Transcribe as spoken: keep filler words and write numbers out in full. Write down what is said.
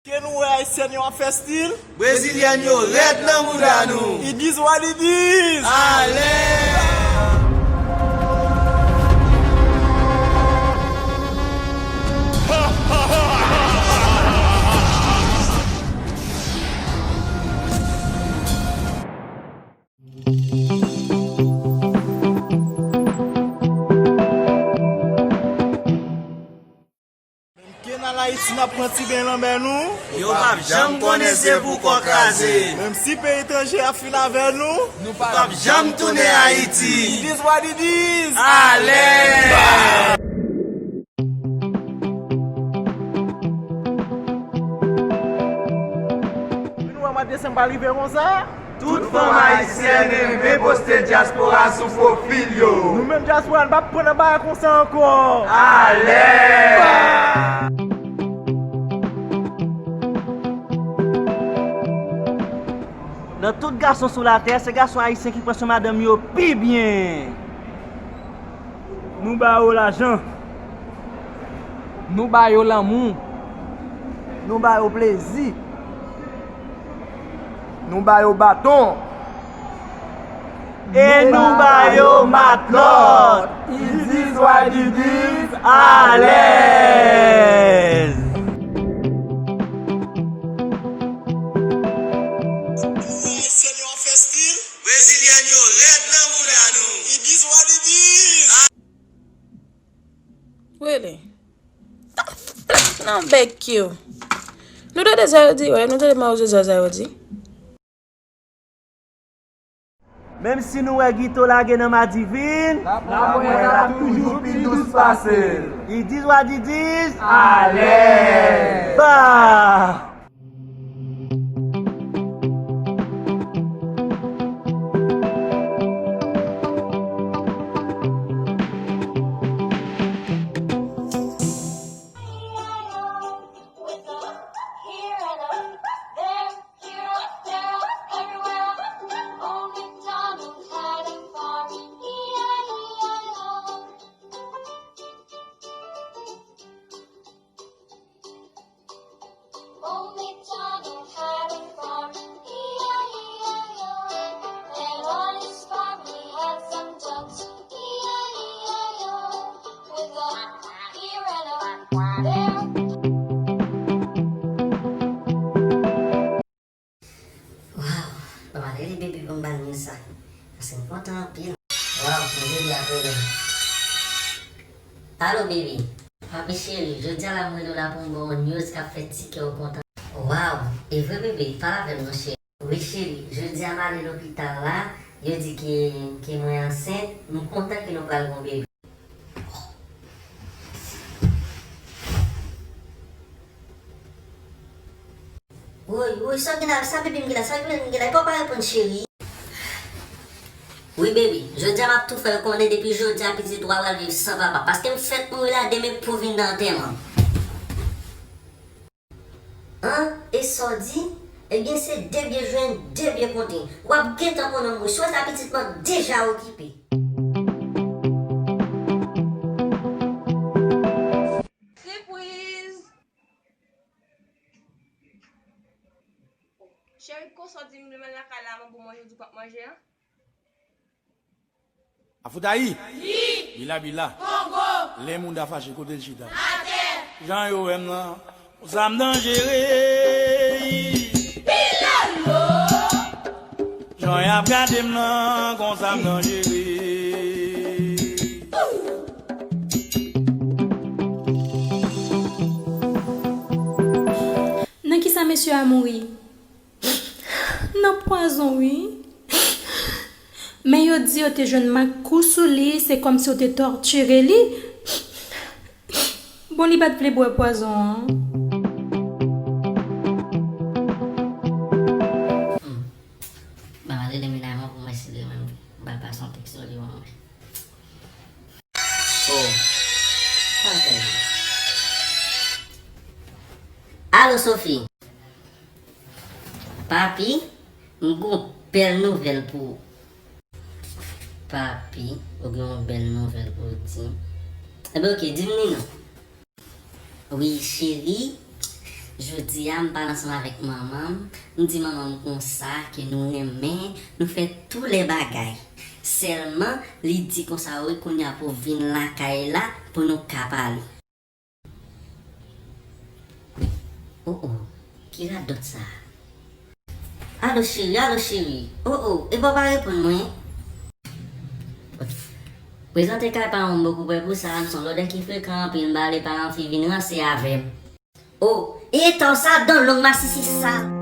Ke nou wè Ayisyèn yo ap fè stil? Brezilyèn yo rèd nan mouda nou. It is what it is. Alèz! Menm ke n al Ayiti, n ap pran ti ben lanmè nou. Yo p ap janm konnen se pou kò kraze. Menm si peyi etranje a fin avè nou, nou p ap janm tounen Ayiti. It is what it is. Alèz! Vin wè mwa desanm pral rive konsa. Tout fanm ayisyèn renmen poste dyaspora sou pwofil yo. Nou menm dyaspora, n p ap pran nan bagay konsa ankò. Alèz! Nan tout gason sou latè, se gason ayisyen ki pran swen madanm yo pi byen. Nou ba yo lajan. Nou ba yo lanmou. Nou ba yo plezi. Nou ba yo baton. E nou ba yo matlòt. It is what it is, alèz. Pou wè Ayisyèn yo ap fè stil. Brezilyèn yo rèd nan mouda nou. It is what it is. Really? Nan bèk yo. Nou tande sa yo di, wè, nou tande mawozo sa yo di. Menm si nou wè Guito lage nan madivin, lapwèt ap toujou pi dous pase l. It is what it is. Alèz! Bah! Waw, papa, rele bebe pou m ba l news sa. Paske m kontan anpil. Waw, men bebe ap rele m. Alo, bebe. Papi cheri, jodi a la m rele w la pou m ba w yon news k ap fè ti kè w kontan. Waw, e vre bebe, pale avè m non cheri. Wi cheri, jodi a m ale lopital la, yo di ke, ke mwen ansent, m kontan ke nou pral gen yon bebe. Woy, woy, sa w gen la, sa bebe m gen la, sa bebe m gen la, epa w pa reponn cheri. Wi bebe, jodi a m ap tou fè yo konnen depi jodi a pitit ou a pral viv san papa, paske m fèk mouri la demen pou vin nan antèman. An, e sa w di? Ebyen se de byen jwenn, de byen konte. W ap gentan konnen w mouri, sou sa pitit mwen deja okipe. Sipriz! Cheri, konsa w di m demen lakay la, mwen bon manje, w di w p ap manje an? Afoutayi! Yi! Bila bila! Kongo! Lè moun ta fache, kote l chita? Atè! Jan yo wè m nan, konsa m danjere. Pilolo! Jan y ap gade m nan, konsa m danjere. Nan kisa mesye a mouri? Nan pwazon, wi. Men yo di yo te jwenn mak kou sou li, se kòmsi yo te tòtire li. Bon, li pa t vle bwè pwazon an. Hmm. Ban m ale nan mennaj mwen pou mwen si li menm. Ban l pase yon tèks sou li ban mwen. Oh. Sa l fè? Alo, Sophie. Papi, m gon bèl nouvèl pou ou. Papi, ou gen yon bèl nouvèl pou w di m. Enben, oke, di m li non. Wi, cheri. Jodi a, m pale ansanm avèk manman m. M di manman m konsa ke nou renmen, nou fè tou lè bagay. Sèlman, li di konsa, wi, kounye a pou vin lakay la pou nou ka pale. Oh, oh, ki radòt sa? Alo, cheri, alo, cheri. Oh, oh, e bò pa reponn mwen? Prezante kay paran m bokou prè pou sa, m son lòdè ki frekan anpil, m pa vle paran fi vin ranse avè m. Oh, e ta w sa, dan long masisi sa.